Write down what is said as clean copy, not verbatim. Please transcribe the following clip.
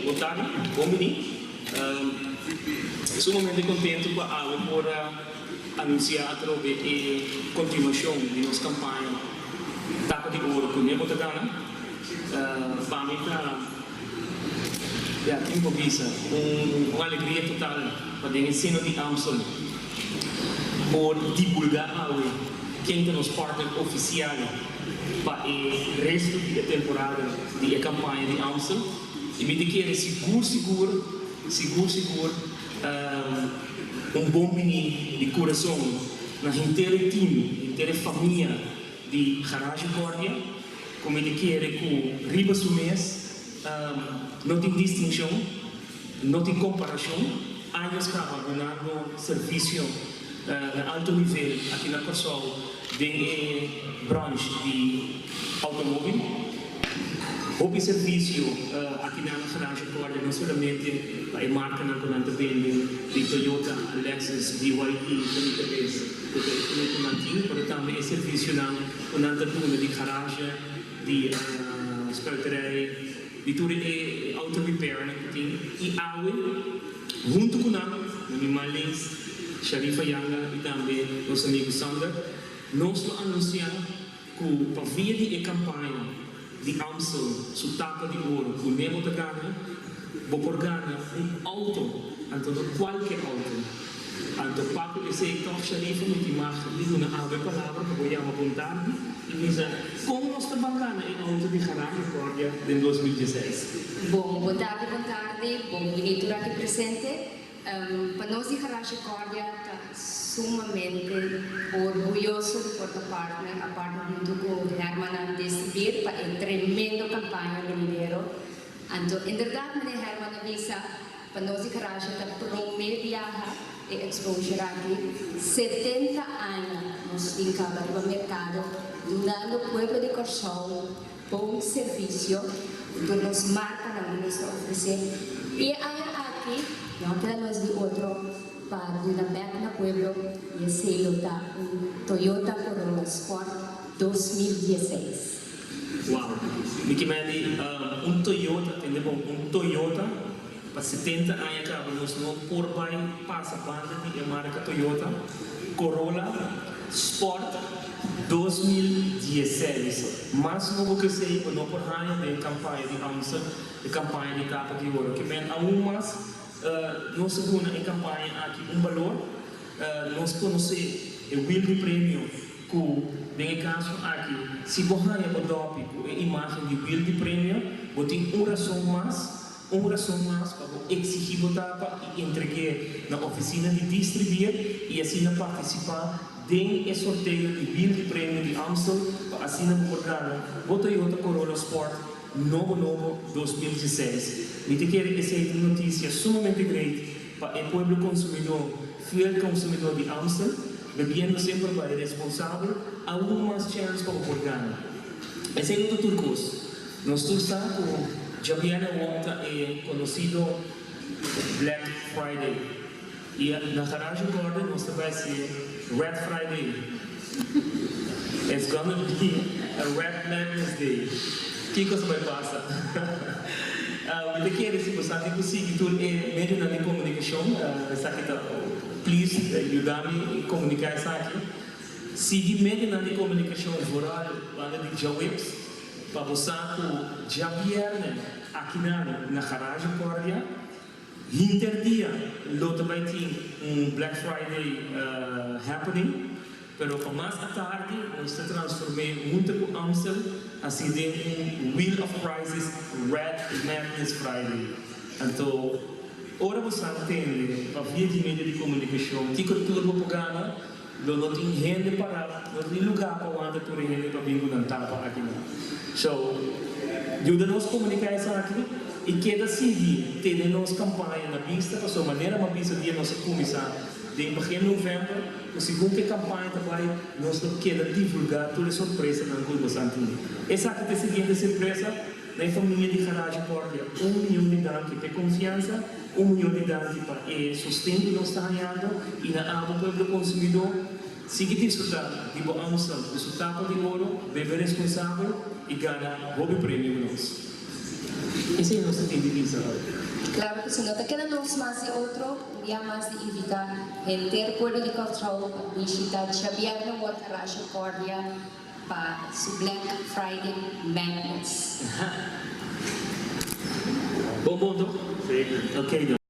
Bon tardi, bon bini. Sumamente kontentu pa awe por a anunsiá atrobe e kontinuashon di nos kampaña Tapa di Oro ku Nebo ta gana. Pa mi ta, ya, tin por bisa, un alegria total pa den e seno di Amstel por divulgá awe ken ta nos partner ofisial pa e resto di e temporada di e kampaña di Amstel. I mi ta kere sigur sigur sigur sigur un bon bini di kurason na henter e team, henter e famia di Garage Cordia ku mi ta kere ku riba su mes no tin distinshon, no tin komparashon. Años kaba dunando servisio na alto nivel aki na Kòrsou den e branch di outomóbil. Hopi servisio aki nan na Garage Cordia no solamente pa e markanan ku nan ta bende di Toyota, Lexus, BYD, ta mi kabes ku ta e promé ku nan tin, pero tambe e servisionan ku nan ta duna di garage, di spuiterij, di tur e auto repairnan ku tin. I awe huntu ku nan, na mi man links, Sharifa Yanga i tambe nos amigu Sander, nos lo anunsiá ku pa via di e kampaña di Amstel su tapa di oro ku Nebo ta gana, bo por gana un outo, anto no kualke outo. Anto pa ku esei tòg Sharifa mi tin mag di duna awe palabra pa bo yama bon tardi i bisa kon nos ta ban gana e outo di Garage Cordia den 2016. Bon, bon tardi, bon tardi, bon bini tur aki presente. Pa nos di Garage Cordia ta sumamente orguyoso di por ta partner aparte hunto cu Hermannan Destibir pa e tremendo campaña venidero. Anto inderdaad meneer Herman a bisa pa nos di Garage ta prome biaha e exposure aki. 70 aña nos tin caba riba mercado dunando pueblo di Corsou bon servisio dor nos markanan ku nos ta ofresé. I e aña aki no a keda nos di otro pa duna bèk na pueblo i esei lo ta un Toyota Corolla Sport 2016. Wow! Mi ke mende un Toyota, tende bon, un Toyota Pa 70 aña caba nos no por bay pasa banda di e marca Toyota Corolla Sport 2016. Mas nobo cu esey bo no por haña den campaña di Amstel, e campaña di Tapa di Oro. Ke men aun mas nos a duna e campaña aki un balor. Nos conoce e wiel di premio cu den e caso aki si bo haña bo dopi cu e imagen di wiel di premio bo tin un rason mas. Un rason mas pa bo exigí bo tapa i entreg'é na oficina di Distribier i asina participá den e sorteo di wiel di premio di Amstel pa asina bo por gana bo Toyota Corolla Sport nobo nobo 2016. Mi ta kere esei ta un noticia sumamente great pa e pueblo consumidó, fiel consumidó di Amstel, bebiendo semper bai responsabel, aun mas chance pa bo por gana. Esei no ta tur cos. Nos tur sa ku djabièrnè awor ta e konosido Black Friday i na Garage Gordon nos ta bai hasié Red Friday. It's gonna be a Red Madness Day. Kiko sa bai pasa? Mi ta kere si bo sa tin ku sigui tur e medionan di komunikashon, esaki ta please yuda mi komuniká esaki. Sigui medionan di komunikashon vooral banda di djaweps. Pa bo sa ku djabièrnè akinan na Garage Cordia hinter dia lo ta bai tin un Black Friday happening, pero pa mas atardi nos ta transform'é hunto ku Amstel hasi den un Wheel of Prizes Red Madness Friday. Anto ora bo sa tende pa via di medio di komunikashon kiko tur bo por gana, Lo no tin hende pará, no tin lugá pa wanta tur e hende pa bin ku nan tapa akinan. So, yuda nos komuniká esaki i keda sigui tene nos kampaña na bista pasobra manera mi a bisa dia nos a kuminsá den begin novèmber ku segun ku e kampaña ta bai nos lo keda divulgá tur e sorpresanan ku nos a tin. Esaki ta e siguiente sorpresa na e famia di Garage Cordia. Un miyon di danki p'e konfiansa. Un miyon di danki pa e sosten ku nos ta hañando i na abo pueblo konsumidó, sigui disfrutá di bo Amstel ku su tapa di oro, bebe responsabel i gana hopi premio ku nos. Esei nos ta tin di bisa. ku si no ta keda nos mas di otro, un dia mas di invitá henter pueblo di Kòrsou pa bishitá djabièrnè wòrdu Garage Cordia pa su Black Friday Madness. Bon bon, toch? Zeker. Oké dan.